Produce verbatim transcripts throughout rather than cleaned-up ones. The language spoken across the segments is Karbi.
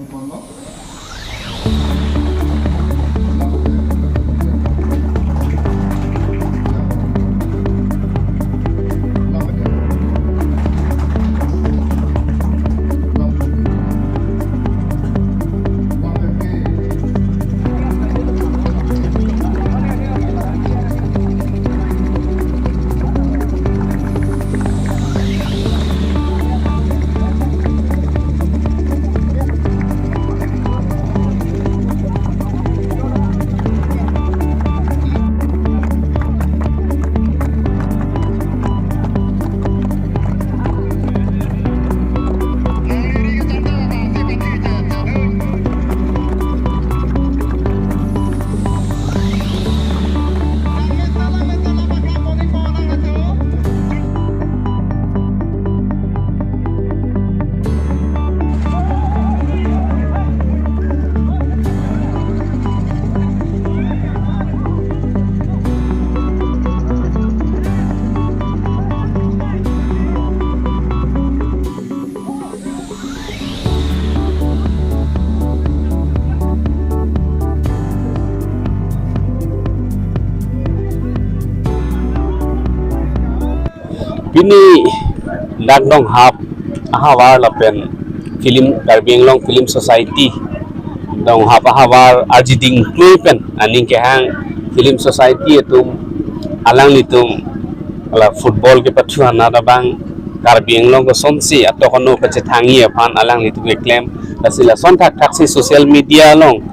Pini dak donghap ahavar lapen film, Karbi Anglong Film Society donghap ahavar arjiding klui pen aning kehang Film Society atum alanglitum la football kepathu anat abang Karbi Anglong kosonsi atok ano pachethangji aphan alanglitum keklem. Lasi lason thakthak si social media along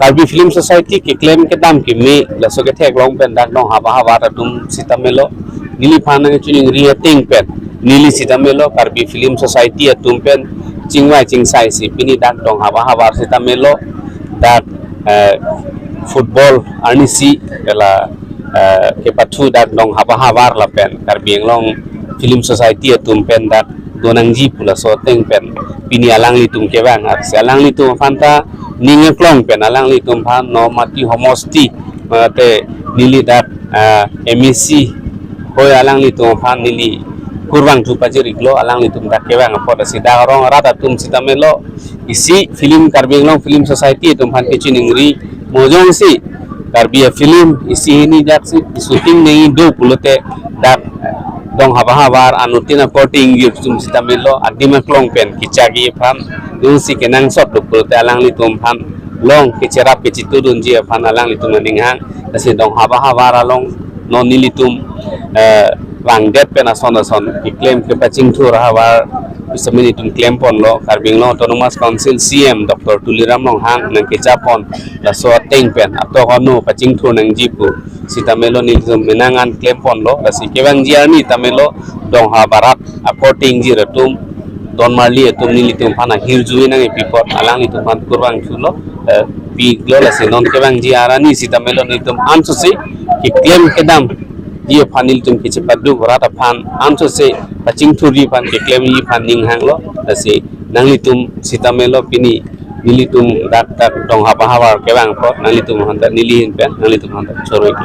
Karbi Film Society keklem kedam keme laso ketheklong pen dak donghap ahavar atum sitame lo neliphan nangchiningri ateng pen neli sitame lo Karbi Film Society atum pen chingvai chingsai si pini dak donghap ahavar sitame lo dak, eh, football arnisi la, eh, kepathu dak donghap ahavar lapen Karbi Anglong Film Society atum pen dak donangji pu laso ateng pen pini alanglitum kevang. Arsi alanglitum aphan ta ning aklong pen alanglitum aphan non mati homosti mate neli dak, eh, M A C hoi alanglitum aphan neli kurvangthu pajir-iklo, alanglitum dak kevang apot. Arsi dak arong arat atum sitame lo isi film Karbi Anglong Film Society atum aphan kechiningri mo jongsi Karbi a-film isi hini dak si shooting nangji do pulote dak donghap ahavar anuttin akorte ingjir atum sitame lo adim aklong pen kechakji aphan jongsi kenangsot do pulote alanglitum aphan long kecherap kechitudunji aphan alanglitum aning hang. Lasi donghap ahavar along non nelitum, eh, vangdet pen ason ason keklem kepachingthur ahavar sitame nelitum klem ponlo. Karbi Anglong Autonomous Council C E M Doctor Tuliram Ronghang nangkecha pon laso ateng pen atok ano pachingthur nangji pu sitame lo nelitum menang an klem ponlo. Lasi kevangji arni tame lo donghap arat akorte ingjir atum donmarli atum nelitum aphan ahirjuvi nangkepi apot alanglitum aphan kurvangthu lo, eh, piklo. Lasi non kevangji arni sitame lo nelitum ansose keklem kedamji aphan nelitum kechepaduk rat aphan ansose pachingthurji aphan keklemji aphan ning hanglo. Lasi nanglitum sitame lo pini nelitum dak dak donghap ahavar kevang apot nanglitum aphan ta neli ahin pen nanglitum aphan ta choro-ik.